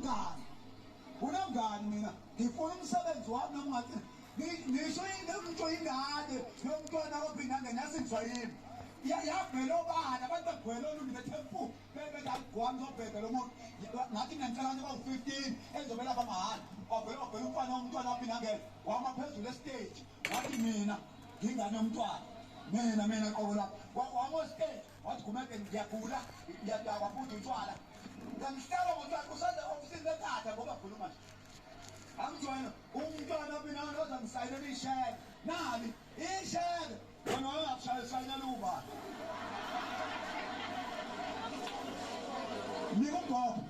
Unamngani. Unamngani mina. Ngifuna umsebenzi wami noma ngathi ngisho into ingane yomntwana kophinda ngasizwa yimi. Yavela obala abantu bagcwele olunye bethempu bebegwami zobheka lo muntu ngathi mina ngicela abantu abawu-15 ezobelapha mahhala wavela wavela umfana womntwana waphinda ngena wama phezulu estage wathi mina ngingane yomntwana mina mina qobo lapha wama stage wathi Gumede ngiyagula ngiyadakwa futhi utshwala ngangihlala ngotshwala usaze ofisini lethatha ngoba khuluma nje angijwayele umntwana mina oza ngisayinela isheke nali isheke wena wayakushayela ubani nika umbhobho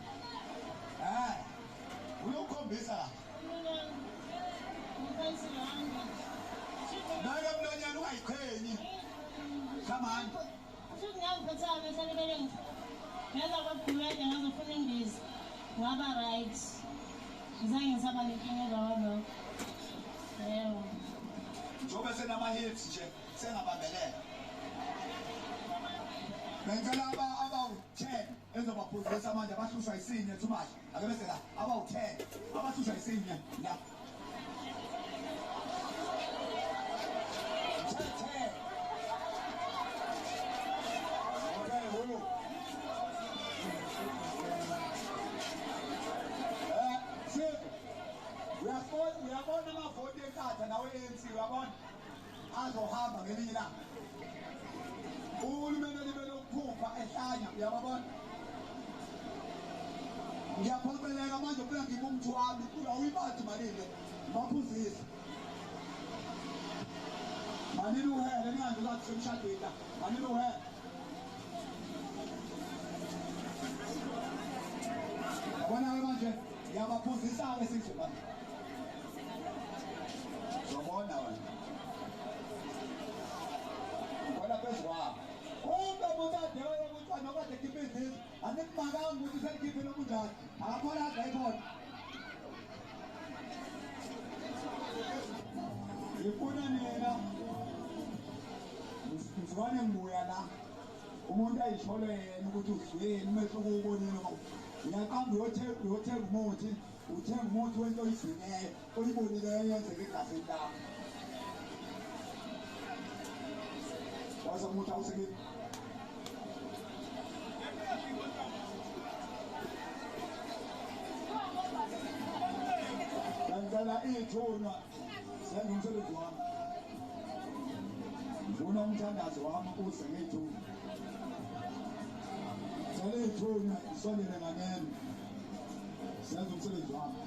uyokukhombisa nake mlonyana ungayiqhenyi come on. Futhi ngangiphathanga ehlale ngeza kwaGumede ngazofuna imbiza ngaba right ngizange ngisaba nenkinga emva kwalokho. Yebo, njengoba senama-hips nje sengabambelela bengicela abawu-10 ezobaphuzisa manje abahlushwa isinye too much ake bese la abawu-10 abahlushwa isinye la 10. Okay, who? Uyabona amavoti enkatha nawe ANC uyabona azohamba ngelinye ilanga. Uhulumeni olibele ukuphupha ehlanya uyababona. Ngiyaphoqeleka manje ufuna ngibe umthi wami awuyibathi malile baphuzise. Manini uhele ningazi ukuthi semshadweni la manini uhele. Yabona-ke manje ngiyabaphuzisa-ke sizwe manje. Zobona wena. Ngibona phezu kwabo. Wonke umuntu adewe ukuthi noma kade ekhiphe izisu, anikumakanga ukuthi selikhiphe noma unjani. Akakhona adla ikhona. Ngifuna nina ngizwane ngibuya la. Umuntu ayisholo yena ukuthi uzwile umehluko uwubonile noma uyaqamba uyothenga umuthi, uthenga umuthi wento oyizwileyo, oyibonileyo yenzeka egazini lakho. Waza umuthi awusekile. Ngicela iy'thunywa zenze umsebenzi wami. Ngifuna umthandazo wami uze ngey'thunywa. Ngicela iy'thunywa zisondele nganeno zenze umsebenzi wami.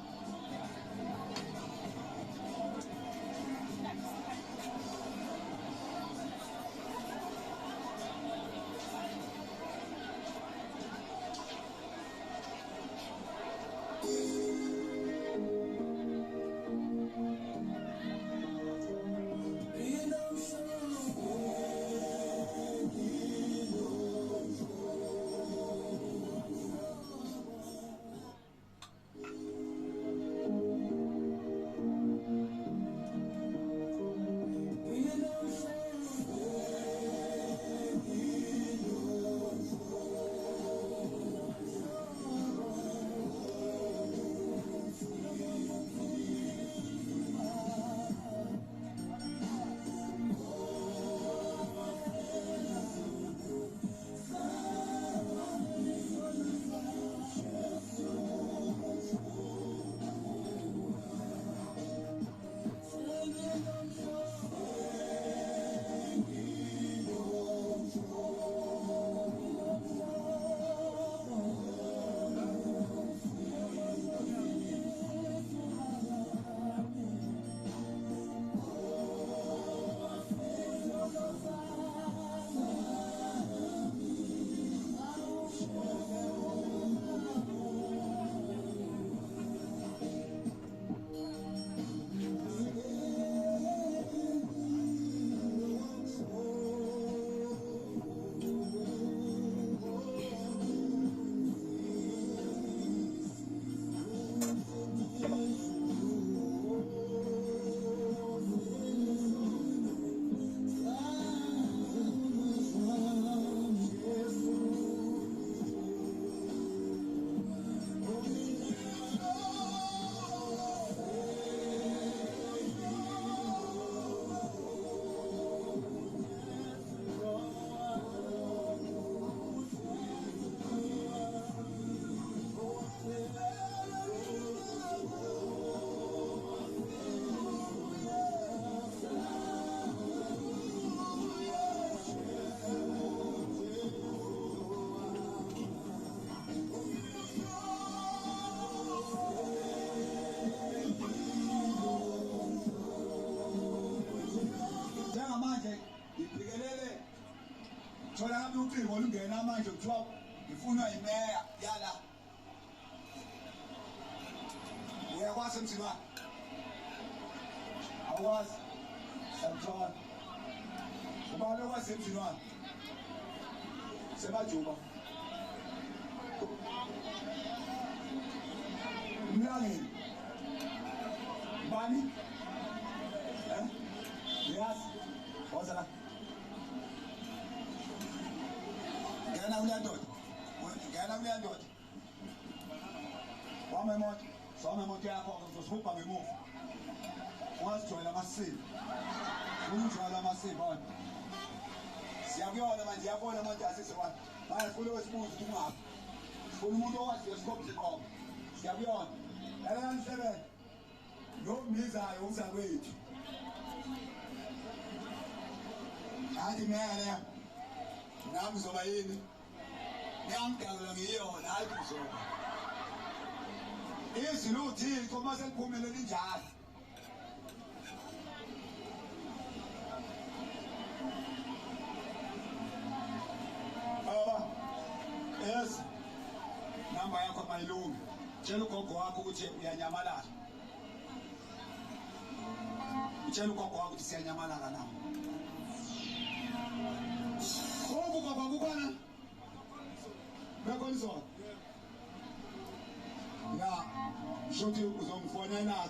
Ngena manje kuthiwa ngifunwa imeya yala. Uyakwazi emzini wakhe? Awukwazi? Samthola. Ubani okwazi emzini wakhe? Semajuba. Mlangeni. Bani? Eh? Yes. Woza la. Ngena kuleya ndoda. Ngena kuleya ndoda. Wama imoto. Soma imoto yakho uzosihubha ngemuva. Ungazijwayela amasiko. Ungajwayela amasiko wona. Siyakuyona manje iyabona manje asise wona. Manje sifuna wesibuzo ukuthi ungaphi. Sifuna umuntu owaziyo sikhombise iqobo. Siyakuyona. Lalela nisebenze. Lo mbizayo uzakwethu. Hayi mele. Nami ngizoba yini? Ngiyangidalula ngiyona, hayi ngizoba. Izwi loThixo uma seliphumele linjalo. Baba, yes. Namba yakho mayilungi. Tshela ugogo wakho ukuthi uyanyamalala. Utshela ugogo wakho ukuthi siyanyamalala nawe. Gogo baba kukhona? Bekhona izolo. Ya, shuthi uzongifonela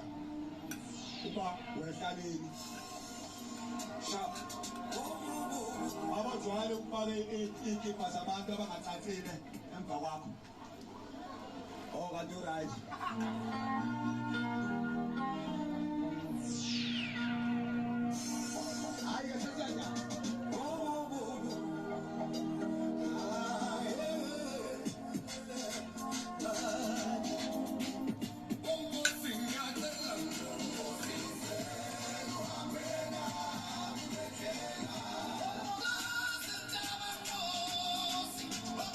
uba wehlaleni. Sharp. Abajwayele ukubala iy'kibha zabantu abangathathile emva kwakho. Oh, kanti u-right. Hayi ke sesiyanya.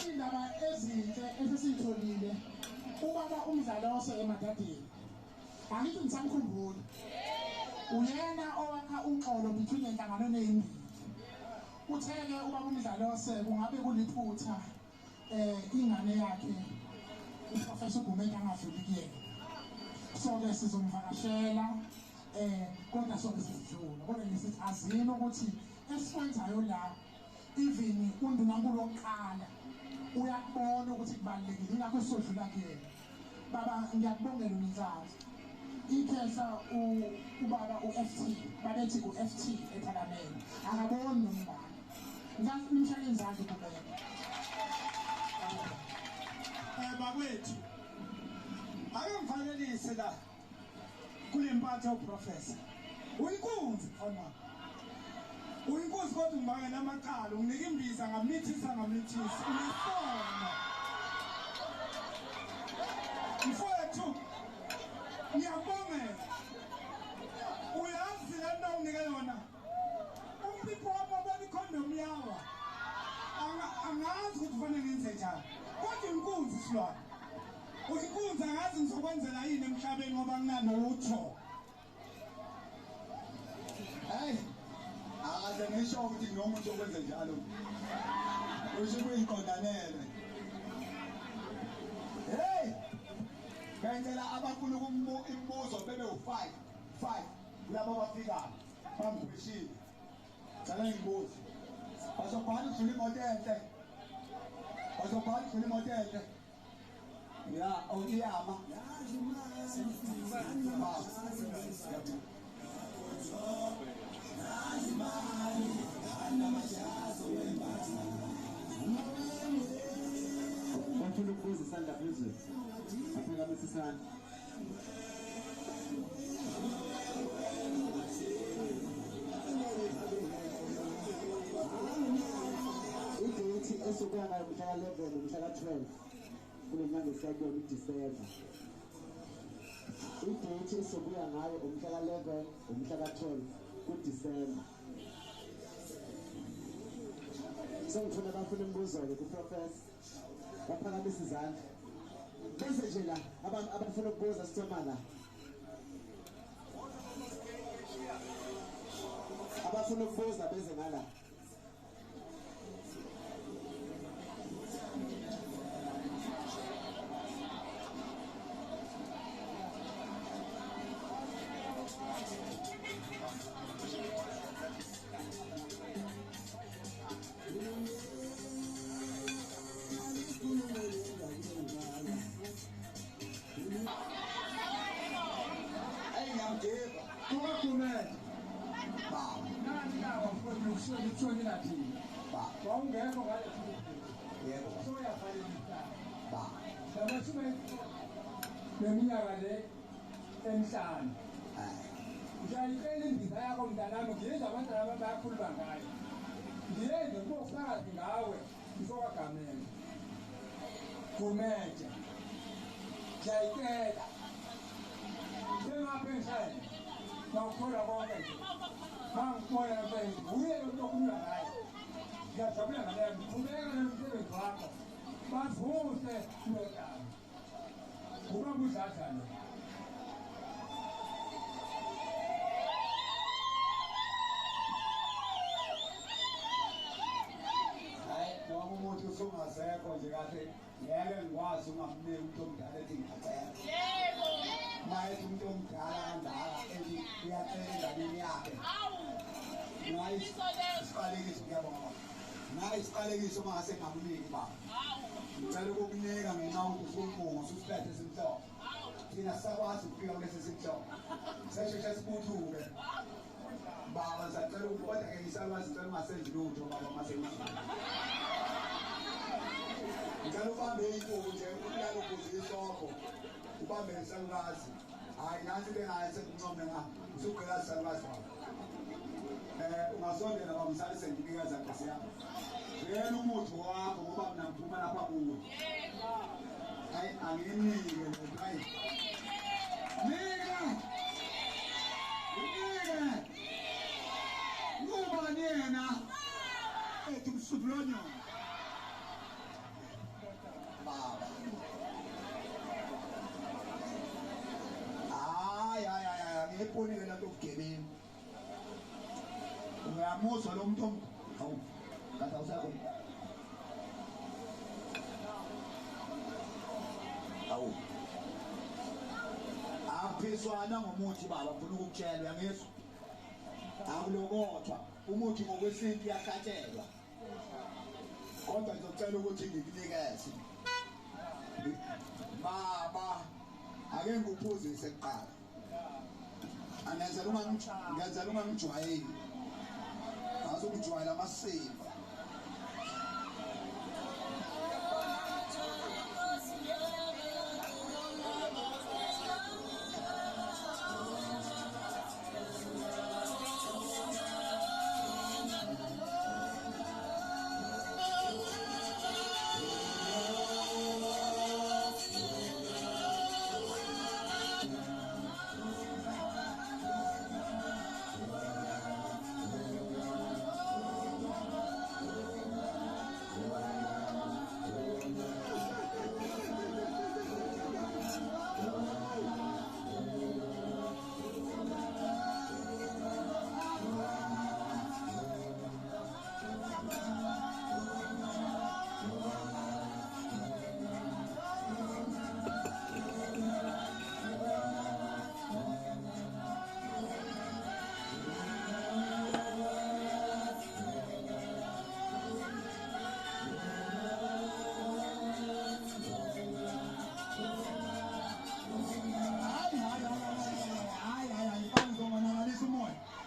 Indaba ezinhle esesiyitholile ubaba uMdlalose eMadadeni angithi ngisamkhumbula uyena owakha uxolo between enhlangano neyimbili. Utheke ubaba uMdlalose kungabe kuliphutha ingane yakhe uProfessor Gumede angadluli kuyena, so-ke sizomvakashela kodwa soke sidlula kodwa ngisithi azini ukuthi esikwenzayo la even undunankulu wokuqala uyakubona ukuthi kubalulekile ingakho sizodlula kuyena. Baba ngiyakubongela uninsansi ikhehla ubaba u-FT babethi u-FT ephalamende akaboni nombani ngimshayela izandla Gumede. Bakwethu ake ngivalelise la kule mpatho yoprofessor. Uyinkunzi mfana wami, uyinkunzi kodwa ungibangela amacala, unginika imbiza ngamithisa unesono mfowethu. Ngiyakubongela, uyazi le nto unginike yona. Umpipho wami wabona ikhondomu yawa, angazi ukuthi kufanele ngenze njani, kodwa inkunzi silwane uyinkunzi, angazi ngizokwenzela yini emhlabeni ngoba nginalutho. Hey, akaze ngisho ukuthi nginomuntu okwenze njalo. Usho kuyiqondanele. Hey, bengicela abafuna imibuzo bebe u5 5 kulabo abafikayo bangibishile. Cela ngibuze. Bazobhala udlula imoto enhle. Bazobhala udlula imoto enhle. Ya, iyama. Bafuna ukubuza isandla phezulu. Aphakamise isandla. Ideyithi esuka ngayo mhla ka-11 umhla ka-12 kule nyanga esiyakuyona uDisemba. Ideyithi esobuya ngayo umhla ka-11 umhla ka-12 kuDisemba. Sengifuna abafuna imibuzo-ke kuProfessor baphakamisa izandla. Bese nje la abafuna ukubuza sithoma la. Abafuna ukubuza beze ngala. Hey ngiyamgeba. Ungagumele. Baba. Nani lawa mfowethu ukushonela thina. Baba. Wawungekho ngale Yebo. Soyafanelisa. Baba. Labashumi neminyaka le emihlanu. Ngiyayicela imbiza yakho mntanami, ngiyenza abantwana bami bayakhuluma ngayo. Ngiyenze ngibofakazi ngawe mfokaGamela. Gumede. Ngiyayicela. Njengapha engishayela. Ngakukholwa konke nje. Mangikubona lapha uye lo muntu okhuluma ngaye. Ngiyajabula ngaleyo, ngiqhubeka nomsebenzi wakho. Bavuse ndodana. Ubaba uDladla lo. Hayi noma umuntu usungasekho nje kahle ngeke ngikwazi ungamniki umuntu omdala ethi ngiyacela. Yebo. Mayethi umuntu omdala kangaka ethi uyacela enganeni yakhe. Hawu. Imfundiso leyo. Isiqalekiso ngiyabonga. Nayi isiqalekiso uma ngase ngamniki baba. Hawu. Ngicela ukukunika ngenxa yokuthi usumpunga ususiphethe esimhlophe. Thina sisakwazi ukufika kulesi simhlophe. Sesheshe sibuthuke. Baba ngisacela kodwa ke ngisalwazi ngicela ungasenzi lutho baba mase ngizile. Ngicela ubambe inkukhu nje ulale uphuze isobho. Ubambe isalukazi. Hayi nansi into engaye sekuncome nga usugqilaza isalukazi baba. Ungasondela baba ngisale senginikeza nkosi yami. Vela umuthi wakho ngoba mina ngiphuma lapha kuwe. Hayi anginike le hayi. Nika! Nika! Ngubani yena? Ethi umsubulonyo. Baba. Hayi hayi hayi angiyiboni le nto yobugebengu. Uyamuzwa lo muntu hawu kanti awusekho. Hawu. Akuphiswana ngomuthi baba ngifuna ukukutshela uyangizwa? Akulokothwa umuthi ngokwesintu uyahlatshelwa. Kodwa ngizocela ukuthi ngikunikeze. Baba ake ngikuphuzise kuqala. Angenzela ungangijwayeli. Azokujwayela amasimba.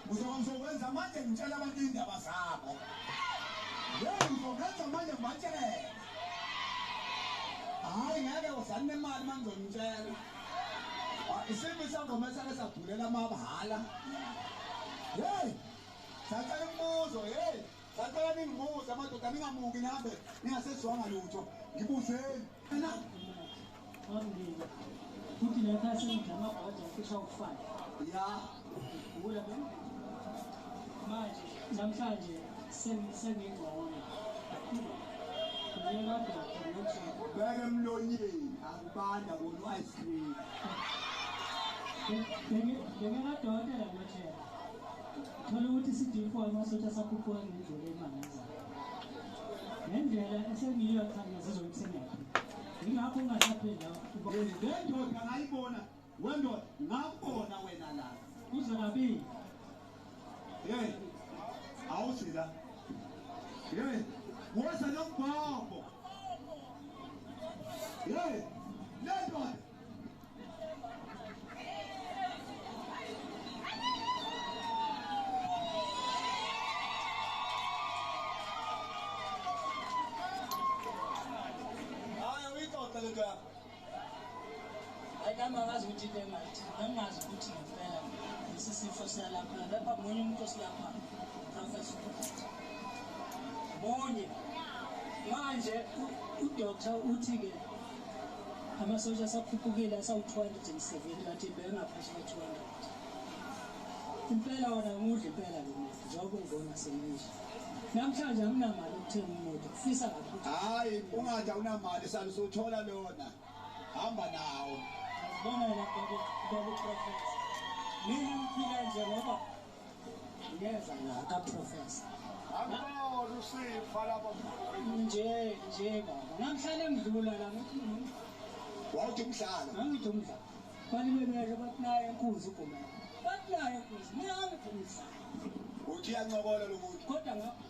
Ngizokwenza manje ngitshela abantu indaba zabo. Yey ngizokwenza manje ngibatshele. Hayi ngeke uzane nemali manje ngizonitshela. Isimo sangoma sake sadulela amabhala. Hey! Sacela umbuzo, hey! Sacela ningibuze amadoda ningamuki nihambe ningasezwanga lutho. Ngibuzeni. Mina Wangile. Futhi lapha sengidla amabhoda cishe ukufana. Ya. Ukula manje namhlanje sengingcono. Beke emlonyeni akubanda kona ice cream. Bengekadokotela ngotshela. Thola ukuthi CD4 amasosha asakhuphuka ngendlela emangazayo. Ngendlela esengiyo cha ngiyazizwa ukuthi sengiyaphila. Ingakho ungasapheli la. Le ndoda ngayibona, wendoda ngakubona wena la. Uza kabili. Hey, awuthi la. Hey, woza nombhobho. Hey, le ndoda. Nami angazi ukuthi into engathi, ngangazi ukuthi ngempela lesi sifo siyalapha. Lapha munye umuntu osilapha, Professor. Munye. Manje udoctor uthi-ke amasosha asakhuphukile asawu-270 kanti bengaphansi kwa-200. Impela wona ngudla impela lo muntu njengoba ungibona sengidla. Namhlanje anginamali ukuthenga umuntu, kufisa kakhulu. Hayi, ungathi awunamali sale usuthola lona. Hamba nawo. Ngibona lapha baba uProfessor. Mina ngiphila nje ngoba ngiyeza la kaProfessor. Angibona usifa lapha. Nje nje baba. Ngamhlale ngidlula la ngithi wawuthi umdlalo. Ngangithi umdlalo. Bani bebesho bathi naye inkunzi ugumela. Bathi naye inkunzi. Mina ngangithi umdlalo. Uthi uyancokola lo muntu. Kodwa ngapha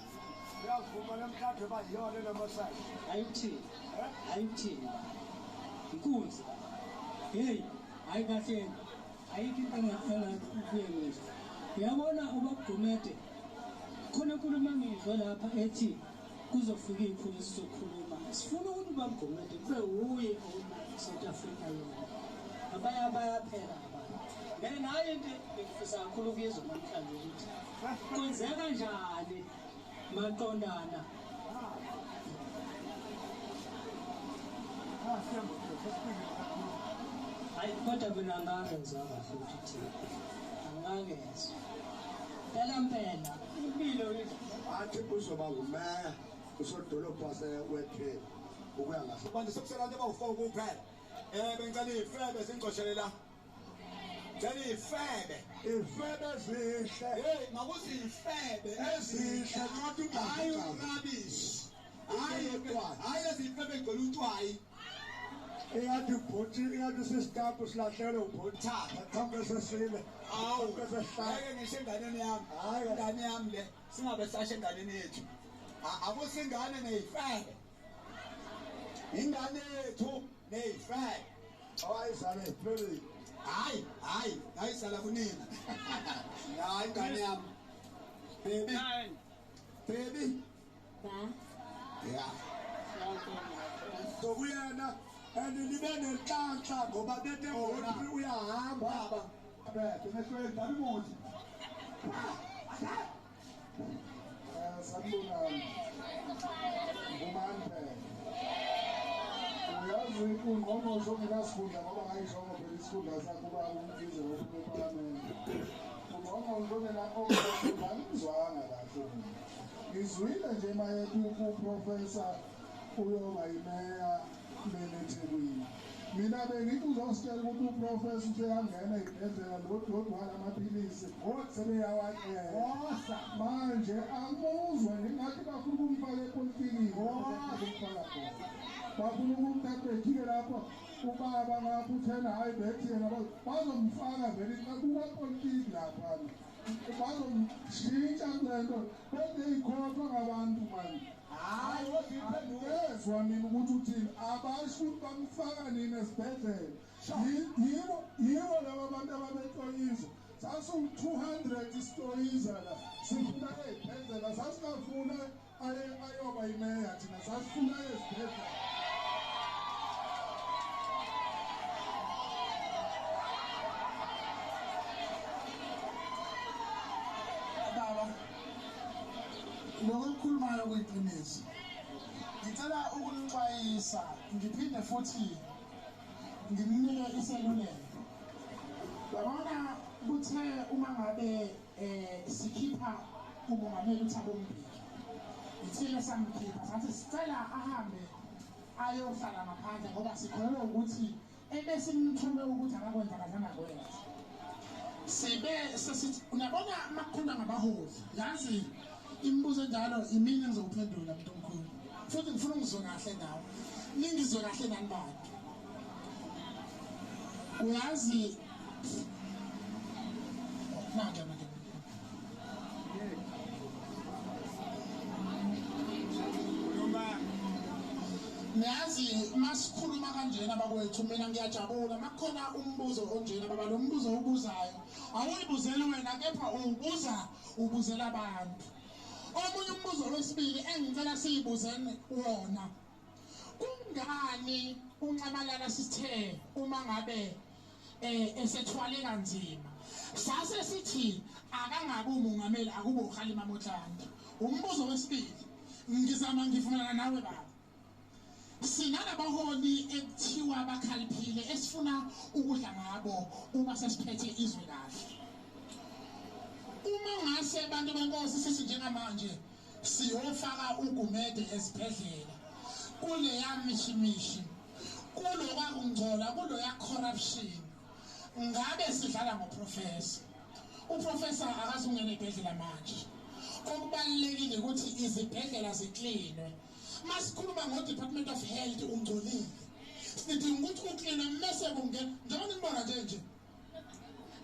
uyavuma namhlanje uba yiyona namasayi. Hayi ukuthini? Hayi ukuthini? Inkunzi. Hey, hayi kahle. Ayikho into engakuye ngisho. Uyabona uBaba Gumede khona inkulumo engizwe lapha ethi kuzofika ikhulu sizokhuluma. Sifuna ukuthi uBaba Gumede kube wuye South Africa yona. Abaya bayaphela abantu. Mina nayo into engifisa kakhulu ukuyizwa namhlanje ukuthi kwenzeka kanjani maqondana. Hayi kodwa mina angangezwa kahle ukuthi uthini. Angangezwa. Phela mpela impilo athi uzoba ngumeya usodolophu waseWetheku ukuya ngaso. Manje sekusele abantu abawu-4 kuphela. Bengicela iy'febe zingixoshele la. Ngicela iy'febe. Iy'febe ezihle. Hey, makuthi iy'febe ezihle kodwa hayi urabish. Hayi hayi lezi iy'febe ey'gcwele utshwayi. Ingathi ubhuti, ingathi sisitampu silahlelwe ubhuti. Thatha. Qhamuke sesile. Awu, Qhamuke sesihlanu. ngeke ngisho enganeni yami. Hayi. Ingane yami le singabe sasho enganeni yethu. Akusingane ney'febe. Ingane yethu ney'febe. Awayizale ezifebeni. Hayi, hayi, ngayizala kunina. Hayi ingane yami. Baby. Baby. Ba. Yeah. Sokuyena and libe nenhlanhla ngoba bethe ngokuthi uyahamba. Baba. Bethe emehlweni dala umuthi. Sanibonani. Ngubani phela? Uyazi ungqongqoshe ongenasikhundla ngoba ngayishongo phela isikhundla sakhe uba uMkhize ophuma ephalamende. Ungqongqoshe ongenasikhundla angimzwanga kahle mina. Ngizwile nje mayethi uProfessor uyoba yimeya lena eThekwini. Mina bengithi uzositshela ukuthi uProfessor useyangena ey'bhedlela lododwana amaphilisi sebeyawaqela. Manje angimuzwa ngingathi bafuna ukumfaka epolitikini. Ukumfaka khona. Bafuna ukumthatha bejike lapho ubaba ngapha uthena hhayi bethi yena bazomfaka vele kukapolitiki laphana. Bazomshintsha kule nto bese ikhothwa ngabantu manje. Hayi Ngezwa mina ukuthi uthini abasho ukuthi bamfaka nini esibhedlela. Yibo laba bantu ababetoyiza. Sasiwu-200 isitoyiza la sifuna ey'bhedlela sasingafuna ayoba yimeya thina sasifuna esibhedlela. Baba, lokho okukhulumayo kuyiqiniso. Ngicela ukunixwayisa ngiphinde futhi ngimnike iseluleko. Yabona kuthe uma ngabe sikhipha umongameli uThabo Mbeki, ithile samkhipha sathi sicela ahambe ayohlala ngaphandle ngoba sikholelwa ukuthi ebesimthume ukuthi akakwenza akazange akwenze. Sibe sesithi uyabona makukhulunywa ngabaholi, yazi imibuzo enjalo imini engizokuphendula mntu omkhulu. Futhi ngifuna ungizwe kahle nawe. Ningizwe kahle nani bantu. Uyazi nange manje. Niyazi masikhuluma kanjena bakwethu mina ngiyajabula makukhona umbuzo onjena baba lo mbuzo ubuzayo awuyibuzeli wena kepha uwubuza ubuzela abantu. Omunye umbuzo wesibili engicela siyibuzeni wona, kungani uNxamalala sithe uma ngabe esethwale kanzima. Sase sithi akangabe umongameli, akube uKgalema Motlanthe. Umbuzo wesibili, ngizama ngivumelana nawe baba. Sinalabaholi ekuthiwa bakhaliphile esifuna ukudla ngabo uma sesiphethe izwe kahle. Uma ngase abantu benkosi sithi njengamanje siyofaka uGumede esibhedlela kuleya mishimishi, kulokwa kungcola, kuloya corruption, ngabe sidlala ngoprofessor. Uprofessor akazungena ebhedlela manje. Okubalulekile ukuthi izibhedlela ziklinwe. Masikhuluma ngo-Department of Health, ungcolile, sidinga ukuthi uklinwe mese kungena. Njengoba nibona nje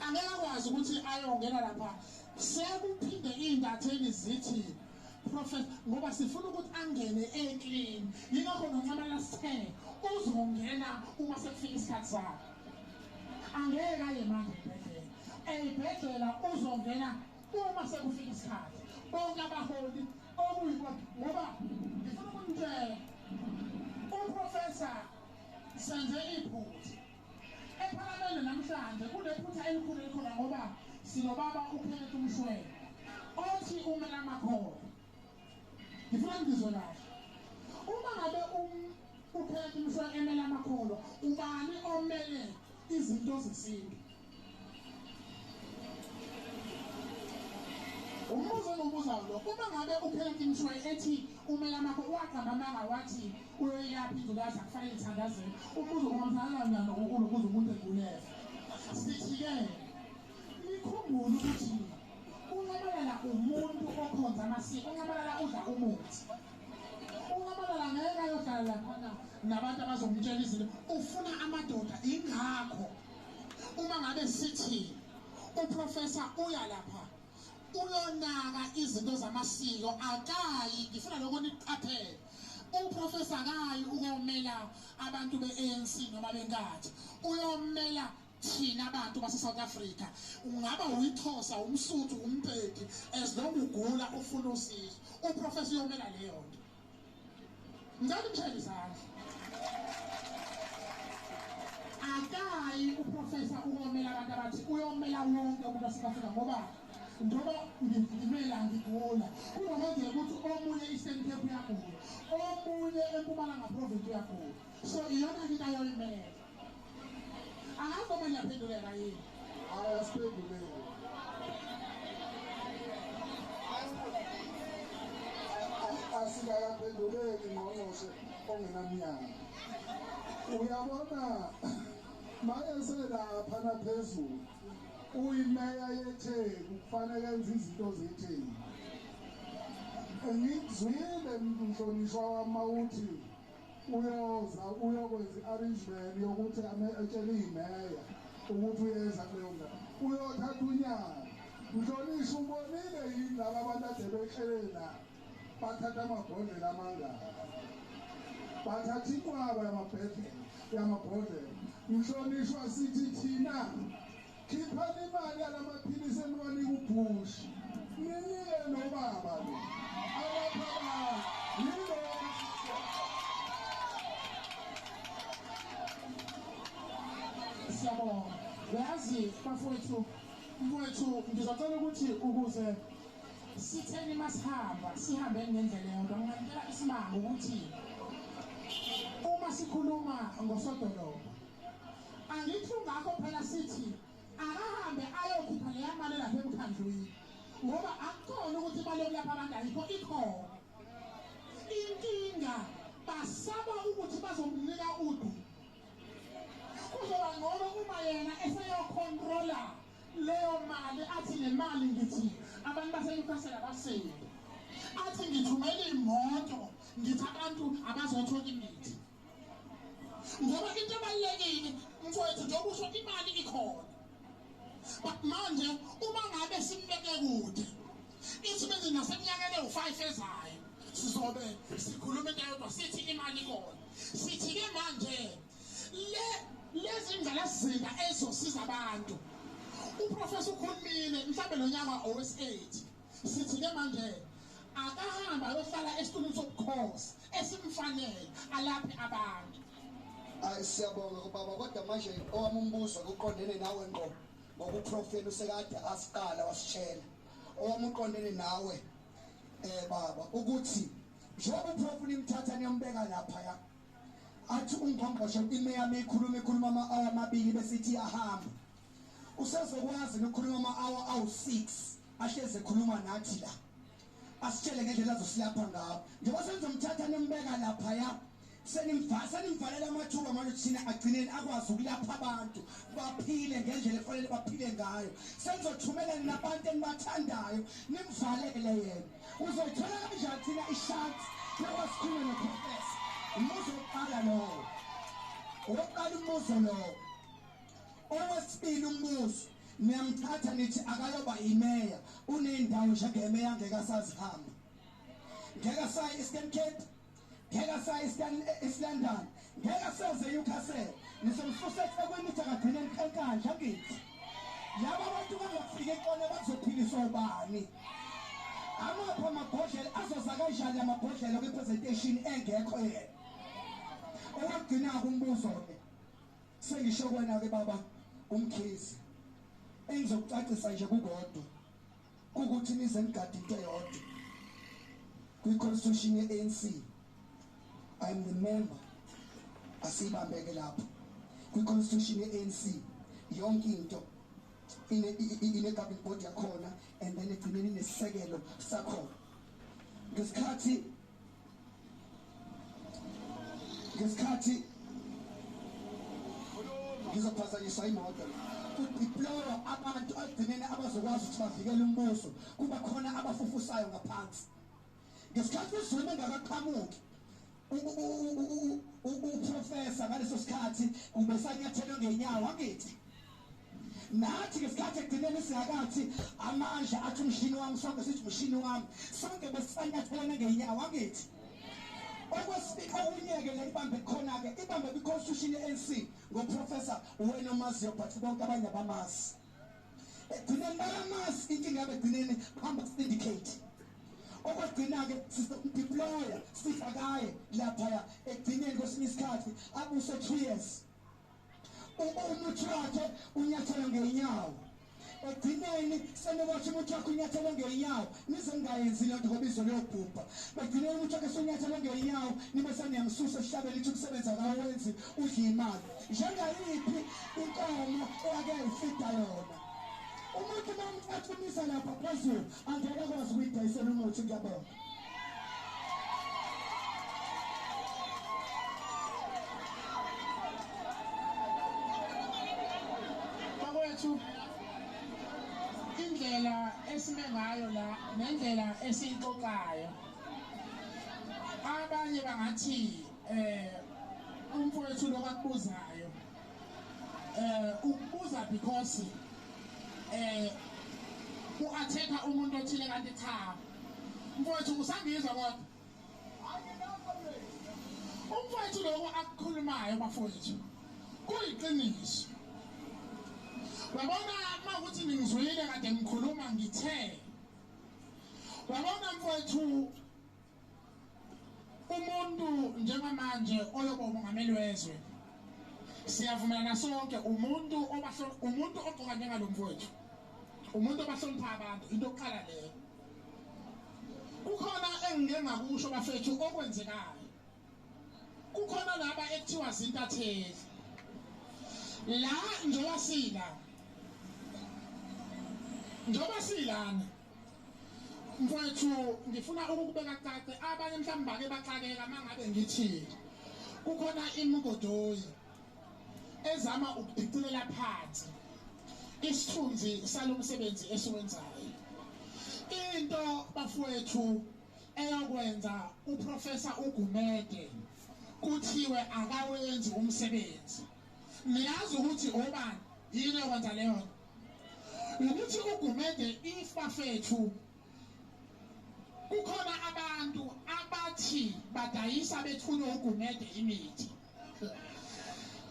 angeke akwazi ukuthi ayongena lapha sekuphinde iy'ntatheli zithi professor, ngoba sifuna ukuthi angene e-clean. Yingakho noNxamalala sithe uzongena uma sekufika isikhathi sakhe. Angeke aye manje ebhedlela. Ey'bhedlela uzongena uma sekufika isikhathi. Bonke abaholi okuyibona, ngoba ngifuna ukunitshela, uprofessor senze iphutha ephalamende namhlanje. Kunephutha elikhulu elikhona ngoba sinobaba uKenneth Mshwele othi umela amakholwa. Ngifuna ngizwe kahle, uma ngabe uKenneth Mshwele emela amakholwa, ubani omele izinto zesintu? Umbuzo engiwubuzayo lo: uma ngabe uKenneth Mshwele ethi umela amakholwa, waqamba amanga wathi uyoyilapha ingculaza, kufanele ithandazele. Umbuzo, ungamthandazela kanjani ulokuze umuntu egulele? Sithi-ke nikhumbule ukuthi uNxamalala umuntu okhonza amasiko. UNxamalala udla umuthi. UNxamalala ngeke ayohlala laphana nabantu abazomtshela izinto. Ufuna amadoda. Ingakho uma ngabe sithi uprofessor uya lapha uyonaka izinto zamasiko, akayi, ngifuna lokho niqaphele, uprofessor akayi ukomela abantu be-ANC noma benkathi, uyomela thina abantu base-South Africa. Ungaba uyixhosa, umSuthu, umpedi, as long ugula ufuna usizo, uprofessor uyomela leyo nto. Ngicela umshayele izandla. Akayi uprofessor ukomela abantu abathi, uyomela wonke umuntu wase-Afrika, ngoba njengoba ngimela ngigula, kunokwenzeka ukuthi omunye Eastern Cape uyagula, omunye eMpumalanga province uyagula. So iyona into ayoyimela. Angazi noma ngiyaphenduleka yini. Hayi, asiphenduleki. Asikakaphenduleki, ngqongqoshe ongenamnyaka. Uyabona, mayeselapha naphezulu, uyimeya yeTheku, kufanele enze izinto zeTheku. Ngikuzwile, mhlonishwa wami, uthi uyoza uyokwenza i-arrangement yokuthi etshele imeya ukuthi uyeza kuleyo ndawo, uyothatha unyaka. Mhlonishwa, ubonile yini laba abantu ade behlele la bathatha amabhodlela amangaka, bathatha inqwaba yamabhodlela yamabhodlela? Mhlonishwa, sithi thina khiphani imali yalamaphilisi eniwanika uBush, ninike nobaba lo alapha abantu. Yilokho. Siyabonga. Uyazi bafowethu, mfowethu, ngizocela ukuthi ukuze sitheni masihamba sihambe ngendlela eyodwa. Nginganikela isimanga ukuthi uma sikhuluma ngosodolobha, angithi ngakho phela sithi akahambe ayokhipha leya mali lapha emkhandlwini, ngoba akukhona ukuthi imali yokulapha abantu ayikho, ikhona. Inkinga basaba ukuthi bazomnika udu. Kuzoba ngcono uma yena eseyocontrola leyo mali, athi le mali ngithi abantu baseNewcastle abasinde, athi ngithumela imoto, ngithi abantu abazothola imithi, ngoba into ebalulekile, mfowethu, njengoba usho, imali ikhona. But manje uma ngabe simbeke kude, ithi bese naseminyakeni ewu-5 ezayo sizobe sikhuluma into eyodwa, sithi imali ikhona. Sithi-ke manje le lezi ngqalasizinda ezosiza abantu, uprofessor ukhulumile, mhlawumbe lo nyaka owesi-8. Sithi-ke manje akahambe ayohlala esitulweni sobukhosi esimfanele, alaphe abantu. Hayi, siyabonga kubaba, kodwa manje owami umbuzo kuqondene nawe ngqo, ngoba uprofeni usekade asiqala wasitshela. Owami uqondene nawe baba, ukuthi njengoba uprofeni imthatha niyombeka lapha, athi ungqongqoshe imeya ikhuluma ikhuluma ama-hour amabili bese ithi iyahamba, usezokwazi ukukhuluma ama-hour awu-6 ahlezi ekhuluma nathi la, asitshele ngendlela azosilapha ngawo. Njengoba senizomthatha nimbeka laphaya, senimvalela amathuba manje thina agcineni akwazi ukulapha abantu baphile ngendlela efanele baphile ngayo. Senizothumela nabantu enibathandayo, nimvalele yena. Uzoyithola kanjani thina ishansi yokwasikhuluma noprofesa? Umbuzo wokuqala lowo, owokuqala umbuzo lowo. Owesibili umbuzo, niyamthatha nithi akayoba imeya, unendawo njengemeya angeke asazihamba, ngeke asaye Eastern Cape, ngeke asaye East London, ngeke aseze eNewcastle. Nizomsusa eThekwini nithi akagcine eNkandla. Angithi laba bantu bangafika eqone bazophiliswa ubani? Amaphi amabhodlela azoza kanjani amabhodlela kwi-presentation engekho yena? Owokugcina-ke umbuzo-ke, sengisho kwena-ke baba uMkhize, engizokucacisa nje kukodwa kukuthi nize nigade into eyodwa kwi-constitution ye-ANC. I am the member, asiyibambeke lapho. Kwi-constitution ye-ANC yonke into ine-governing board yakhona, and then egcineni inesisekelo sakhona. Ngesikhathi ngizophazanyiswa imoto, kudeploywa abantu agcineni abazokwazi ukuthi bavikele umbuso, kuba khona abafufusayo ngaphansi. Ngesikhathi uZuma engakaqhamuki, uprofesa ngaleso sikhathi ubesanyathelwe ngenyawo. Angithi nathi ngesikhathi ekugcineni singakathi amandla athi umshini wami, sonke sithi umshini wami, sonke besisanyathelana ngenyawo. Angithi okwesibili okunye-ke le ibambe khona-ke, ibambe kwi-constitution ye-ANC ngoprofesa wena omaziyo, but bonke abanye abamazi. Ekugcineni bayamazi, inkinga yabe ekugcineni bahamba syndicate. Okwagcina-ke sizomdeploya, sifakaye laphaya ekugcineni kwesinye isikhathi abuse 2 years, umuthi wakhe unyathelwe ngenyawo. Ekugcineni senokwathi umuthi wakhe unyathelwe ngenyawo, nize ningayenzi lento ngoba izwe liyobhubha. Ekugcineni umuthi wakhe sunyathelwe ngenyawo, nibe seniyamsusa esihlabeni, ithi umsebenzi akawenzi, udla imali njengayiphi inkomo eyake yayifida yona. Umuntu uma umcathumisa lapha phezulu angeke akwazi ukuyidayisela umuthi. Ngiyabonga. Bakwethu, indlela esime ngayo la nendlela esiyixoxayo, abanye bangathi umfowethu lo kakubuzayo ukubuza because u-attack umuntu othile, kanti cha. Mfowethu, usangizwa? Kodwa umfowethu lokho akukhulumayo, bafowethu, kuyiqiniso. Uyabona, uma ukuthi ningizwile kade ngikhuluma, ngithe uyabona mfowethu, umuntu njengamanje oyoba umongameli wezwe, siyavumelana sonke, umuntu umuntu ogqoka njengalo mfowethu, umuntu obahlonipha abantu. Into yokuqala leyo. Kukhona engike ngakusho, bafethu, okwenzekayo. Kukhona laba ekuthiwa zintatheli la, njengoba silana mfowethu, ngifuna ukukubeka cace. Abanye mhlawumbe bake baxakeka uma ngabe ngithi kukhona imigodoyi ezama ukudicilela phansi isithunzi salo msebenzi esiwenzayo. Into, bafowethu, eyokwenza uProfessor uGumede kuthiwe akawenzi umsebenzi, niyazi ukuthi obani? Yini yokwenza leyo nto? Ukuthi uGumede, if bafethu kukhona abantu abathi badayisa bethunywe uGumede imithi,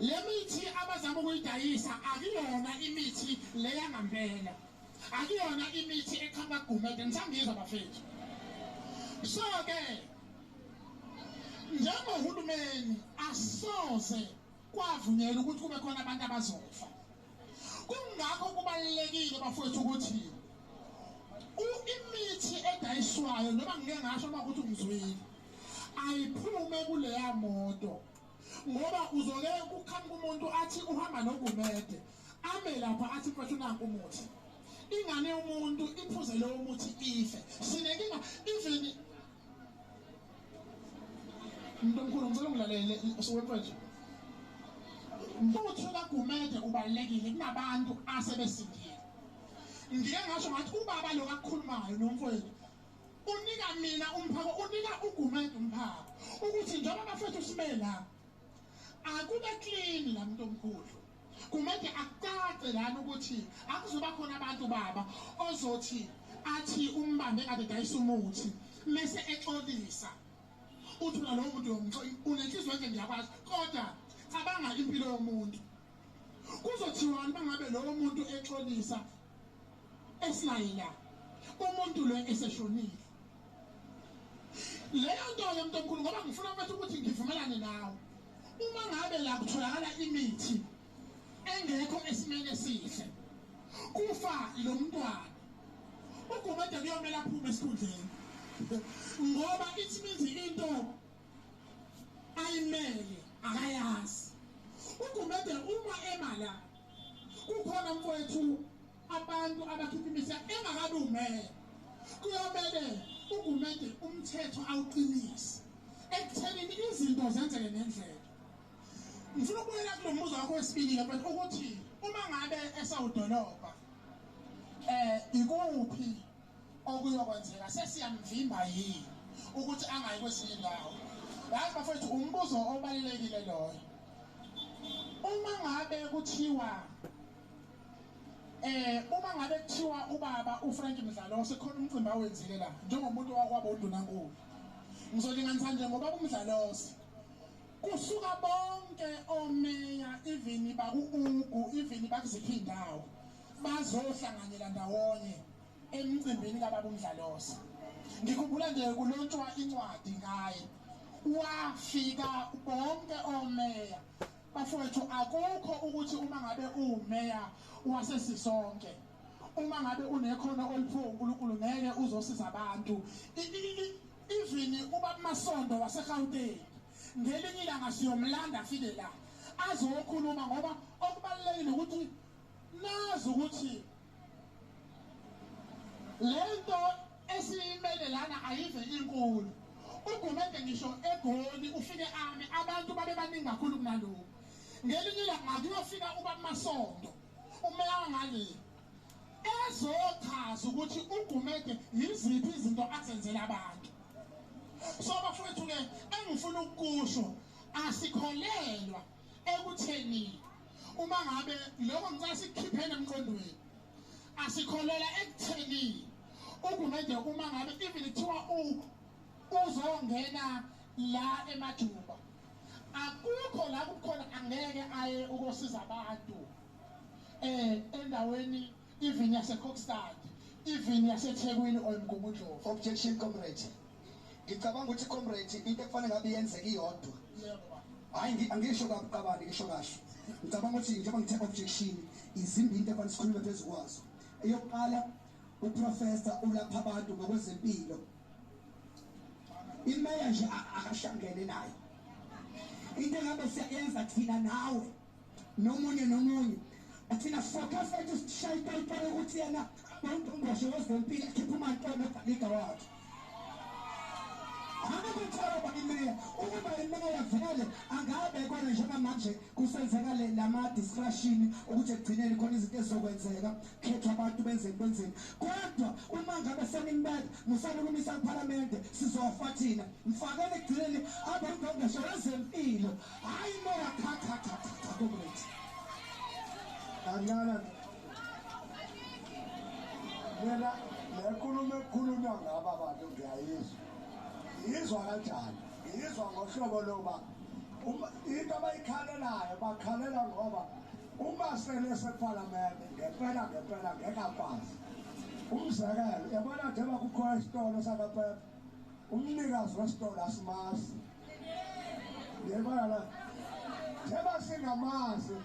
le mithi abazama ukuyidayisa akuyona imithi leyangampela, akuyona imithi eqhamuka kuGumede. Nisangizwa, bafethu? So ke njengohulumeni asoze Kwavunyelwa ukuthi kube khona abantu abazofa. Kungakho kubalulekile bafowethu ukuthi imithi edayiswayo noma ngike ngasho uma ukuthi ungizwile ayiphume kuleya moto, ngoba uzoke kuqhamuka umuntu athi uhamba noGumede ame lapha athi mfethu nanku umuthi, ingane yomuntu iphuze lowo muthi ife. Sinenkinga even mntomkhulu, ngicela ungilalele mfethu. Umuthi kaGumede ubalulekile kunabantu asebesindile. Ngike ngasho ngathi ubaba lo kakhulumayo nomfowethu unika mina umphako, unika uGumede umphako ukuthi njengoba bafethu sime la akube clean la muntu omkhulu. Gumede akucace lana ukuthi akuzoba khona abantu baba ozothi athi umbambe kade dayisa umuthi mese exolisa uthi lowo muntu unenhliziyo enhle ngiyakwazi, kodwa cabanga impilo yomuntu. Kuzothiwani bangabe lowo muntu exolisa esinaye la umuntu lo eseshonile? Leyo nto-ke mntomkhulu, ngoba ngifuna mfethu ukuthi ngivumelane nawe, uma ngabe la kutholakala imithi engekho esimeni esihle kufa lo mntwana, uGumede kuyomele aphume esikhundleni, ngoba it means into ayimele akayazi. uGumede uma ema la kukhona mfowethu abantu abakhipha imithi engakabi umeya, kuyomele uGumede umthetho awuqinise ekuthenini izinto zenzeke ngendlela. Ngifuna ukubuyela kulo mbuzo wakho wesibili-ke mfethu ukuthi uma ngabe esawudolobha ikuphi okuyokwenzeka, sesiyamvimba yini ukuthi angayi kwezinye indawo? Yazi bafethu umbuzo obalulekile loyo. Uma ngabe kuthiwa ubaba uFrank Mdlalose khona umcimbi awenzile la njengomuntu wakwabo uNdunankulu, ngizolinganisa nje ngoba uMdlalose kusuka bonke omeya even baku-Ugu even bakuziphi indawo bazohlanganyela ndawonye emcimbini kababa uMdlalose. Ngikhumbula nje kulontshwa incwadi ngaye, wafika bonke omeya. Bafowethu akukho ukuthi uma ngabe umeya wasesisonke, uma ngabe unekhono oliphiwe uNkulunkulu ngeke uzosiza abantu. Even ubaba Masondo waseGauteng ngelinye ilanga siyomlanda afike la azokhuluma, ngoba okubalulekile ukuthi nazi ukuthi lento esiyimele lana ayive inkulu. uGumede ngisho eGoli ufike ame abantu babe baningi kakhulu kunalokhu. Ngelinye ilanga kuyofika ubaba Masondo umeya wangale ezochaza ukuthi uGumede yiziphi izinto azenzela abantu. So bafowethu-ke engifuna ukukusho, asikholelwa ekutheni uma ngabe lokho ngicela sikukhipheni emqondweni, asikholelwa ekutheni uGumede uma ngabe even kuthiwa uzongena la emajuba, akukho la kukhona angeke aye ukosiza abantu endaweni even yaseKokstad, even yaseThekwini or eMgungundlovu. Objection comrade. Ngicabanga ukuthi comrade into ekufanele ngabe yenzeke iyodwa. Hayi angisho kabuqabane, ngisho kahle. Ngicabanga ukuthi njengoba ngithe objection izimbi into efanele sikhulume phezu kwazo. Eyokuqala uprofessor ulapha abantu ngokwezempilo. Imeya nje akashangene nayo. Into engabe siyayenza thina nawe nomunye nomunye thina focus ethu sishaye itoyitoyi ukuthi yena ungqongqoshe wezempilo akhiphe uMantolo ogaliga wakhe. Angikuthola imeya ukuba imeya vele angabe khona njengamanje kusenzeka lama discussion ukuthi ekugcineni khona izinto ezizokwenzeka khethwa abantu benze kwenzeni, kodwa uma ngabe senimbeka musana ukumisa eParliament sizofa thina. Mfakele ekugcineni abe ungqongqoshe wezempilo, hayi meya. Cha cha cha cha comrade. Kancane mina le nkulumo ekhulunywa ngaba abantu ngiyayizwa. Ngiyizwa kanjani? Ngiyizwa ngohlobo loba into abayikhalelayo bakhalela ngoba uma sele sephalamende ngempela ngempela ngeke akwazi. Umzekelo, yabona njengoba kukhona isitolo sakaPep, umnikazi wesitolo asimazi. Yebona la. Njengoba singamazi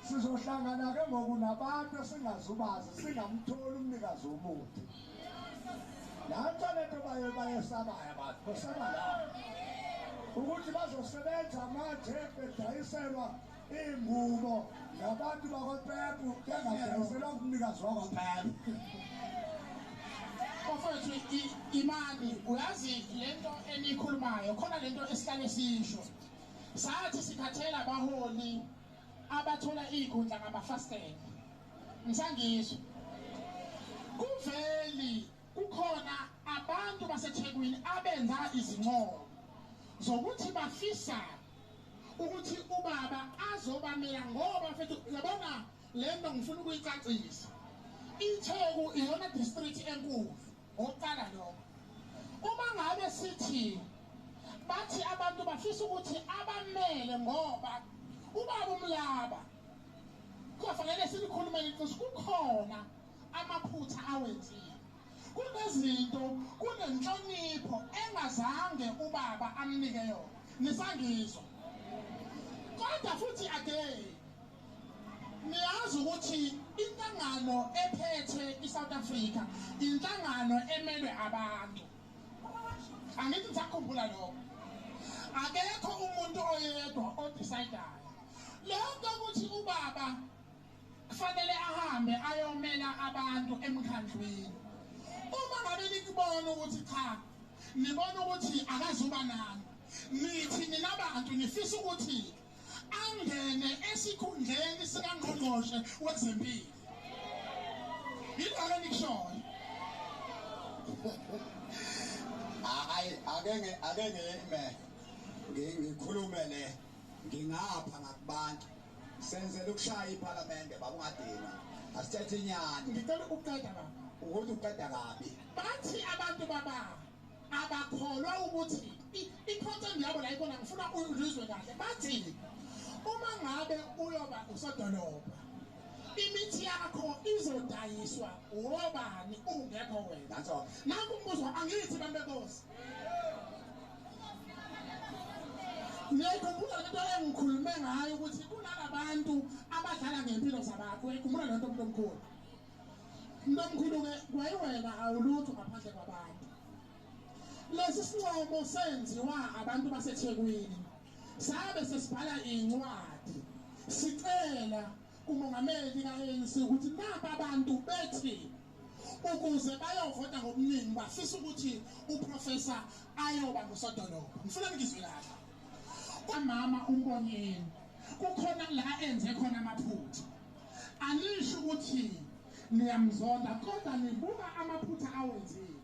sizohlangana ke ngoku nabantu esingazubazi singamtholi umnikazi womuthi. Nanto lento bayesabayo abantu besaba la ukuthi bazosebenza manje bedayiselwa iy'ngubo ngabantu bakwaPepu bengadayiselwa kumnikazi wakwaPepu. Bafowethu, imani uyazi lento enikhulumayo khona lento esihlale sisho sathi sikhathela abaholi abathola iy'khundla ngamafastela. Ngisangizwa kuveli kukhona abantu baseThekwini abenza izincomo zokuthi bafisa ukuthi ubaba azobamela ngoba mfethu uyabona lento ngifuna ukuyicacisa. iTheku iyona district enkulu oqala lokho. Uma ngabe sithi bathi abantu bafisa ukuthi abamele ngoba ubaba uMlaba kufanele silikhulume iqiniso, kukhona amaphutha awenzile, kunezinto, kunenhlonipho engazange ubaba amnike yona. Nisangizwa? Kodwa futhi again niyazi ukuthi inhlangano ephethe iSouth Africa inhlangano emelwe abantu. Angithi nisakhumbula lokho. Akekho umuntu oyedwa odecidayo. Lokho ukuthi ubaba kufanele ahambe ayomela abantu emkhandlwini. Uma ngabe nikubona ukuthi cha, nibona ukuthi akazuba nani, nithi ninabantu nifisa ukuthi angene esikhundleni sikangqongqoshe wezempilo. Yiloko nikushoyo. Hayi, ake ngime ngikhulume le ngingapha ngakubantu senzele ukushaya iPhalamende baba ungadinwa asithethe inyani. Ngicela ukuqeda baba. Ukuthi uqeda kabi. Bathi abantu baba abakholwa ukuthi i-content yabo la ikhona ngifuna uyizwe kahle. Bathi uma ngabe uyoba usodolobha imithi yakho izodayiswa wobani ungekho wena. Nanku umbuzo angithi bantu benkosi. Ngiyayikhumbula lento engikhulume ngayo ukuthi kunalabantu abadlala ngempilo zabantu. Uyayikhumbula lento umuntu omkhulu. Umuntu omkhulu-ke kwayiwena awulutho ngaphandle kwabantu. Lesi sincomo senziwa abantu baseThekwini. Sabe sesibhala incwadi sicela kumongameli ka-ANC ukuthi naba abantu bethi ukuze bayovota ngobuningi bafisa ukuthi uprofessor ayoba ngusodolobha. Ngifuna ngizwe kahle. Umama uMbonyeni kukhona la enze khona amaphutha. Anisho ukuthi niyamzonda kodwa nibuka amaphutha awenzile.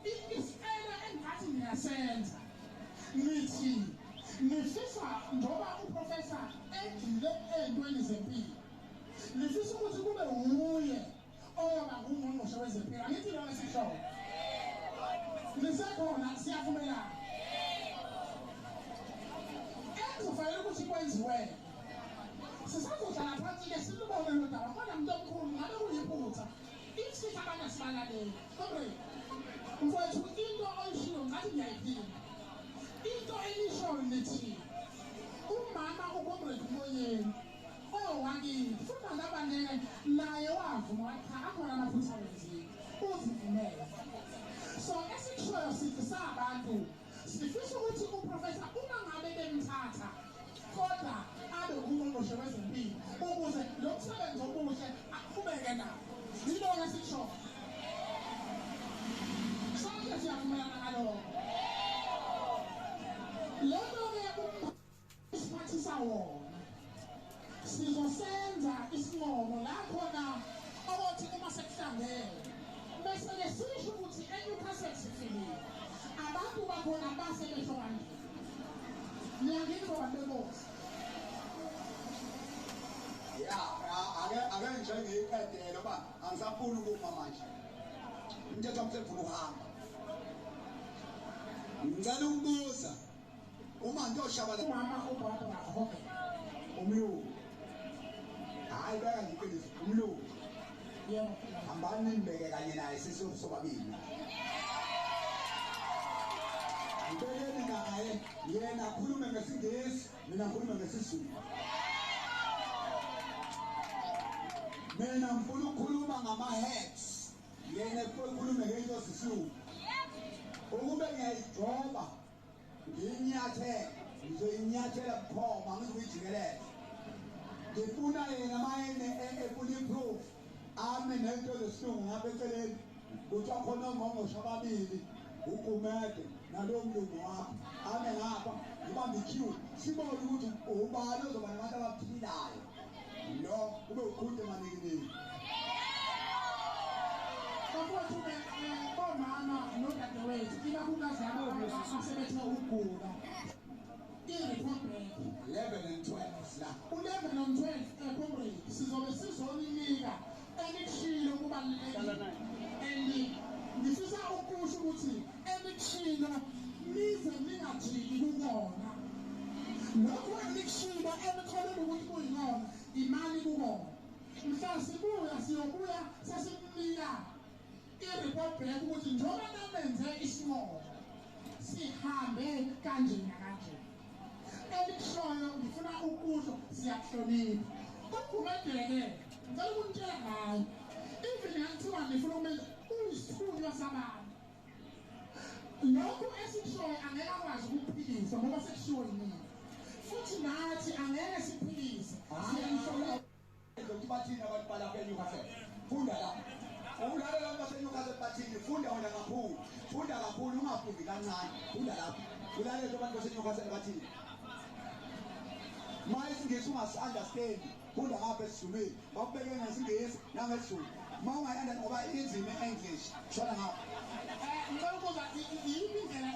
Isicelo engathi niyasenza nithi nifisa njengoba uprofessor egxile ey'ntweni zempilo nifisa ukuthi kube wuye oyoba ngungqongqoshe wezempilo. Angithi lona sihloko nisekhona siyavumelana. Ekuzofanele ukuthi kwenziwe sisazohlala phansi-ke silubone lo daba kodwa mntu omkhulu ngabe kuyiphutha if sithi abantu asibalaleli. Comrade mfowethu, into oyishiyo ngathi ngiyayiphinda into enishoyo nithi umama uComrade Mbonyeni owakini futhi angabaneke naye wavuma wathi cha akhona amaphutha awenzile uzivumele. So esikushoyo sithi sabantu sifisa ukuthi uprofessor uma ngabe bemthatha kodwa abe ungqongqoshe wezempilo ukuze lo msebenzi omuhle aqhubeke nawo. Yilona esikushoyo. Sonke siyavumelana ngalokho. Lento-ke isiphathisa wona sizosenza isincomo la khona okothi uma sekuhlangene bese-ke sisho ukuthi eNewcastle sifikile abantu bakhona base besho kanje. Niyangizwa bantu benkosi? Ya, ake nje ngiyiqedele ngoba angisafuni ukuma manje. Umthetho wami sengifuna ukuhamba. Ngicela ukubuza uma ngiyoshabala umama uBarbara Hogan umlungu. Hayi beka nje iqiniso umlungu. Yebo. Hambani nimbeke kanye naye sisobabili. Ngibekeni naye yena akhulume ngesiNgisi, mina ngikhulume ngesiZulu. Mina ngifuna ukukhuluma ngama-heads, yena ekhulume ngento zesiZulu. Ukube ngiyayijoba ngiyinyathela, ngizoyinyathela bukhoma, ngizoyijikeleza. Ngifuna yena mayene efuna i-proof ame nento zesilungu ngapha eceleni, kuthiwa khona ongqongqoshe ababili, uGumede nalowo mlungu wakho, ame ngapha ngibambe i-queue, sibone ukuthi ubani ozoba nabantu abaphilayo. Lo kube ukhunte manikiniki. Bafowethu-ke bomama nodadewethu, ikakhulukazi labo asebethe ukugula, i-report back 11 and 12 la. U-11 and 12, comrade, sizobe sizoninika enikushilo kubalulekile, and ngifisa ukusho ukuthi enikushilo nize ningajiki kukona. Lokhu enikushilo enikholelwa ukuthi kuyikona, imali kukona. Mhla sibuya siyobuya sesikunika i-report back ukuthi njengoba namenze isinqumo sihambe kanje nakanje. Elikushoyo ngifuna ukusho siyakuhlonipha. UGumede-ke ngicela ukunitshela ngayo, even ngathiwa nifuna ukumenza uyisithunywa sabantu, lokhu esikushoyo angeke akwazi ukuphikisa ngoba sekushiwo yimina, futhi nathi angeke siphikise. Siyayihlonipha. Ukuthi bathini abantu balapha eNewcastle? Funda la. Ulalela abantu baseNewcastle bathini? Funda wena kakhulu. Funda kakhulu, ungafundi kancane. Funda lapha. Ulalele abantu baseNewcastle bathini. Ma isiNgisi ungasi-understand, funda ngapha esiZulwini. Bakubeke ngesiNgisi nangesiZulu. Ma ungayi-understand ngoba inzima i-English. Shona ngapha.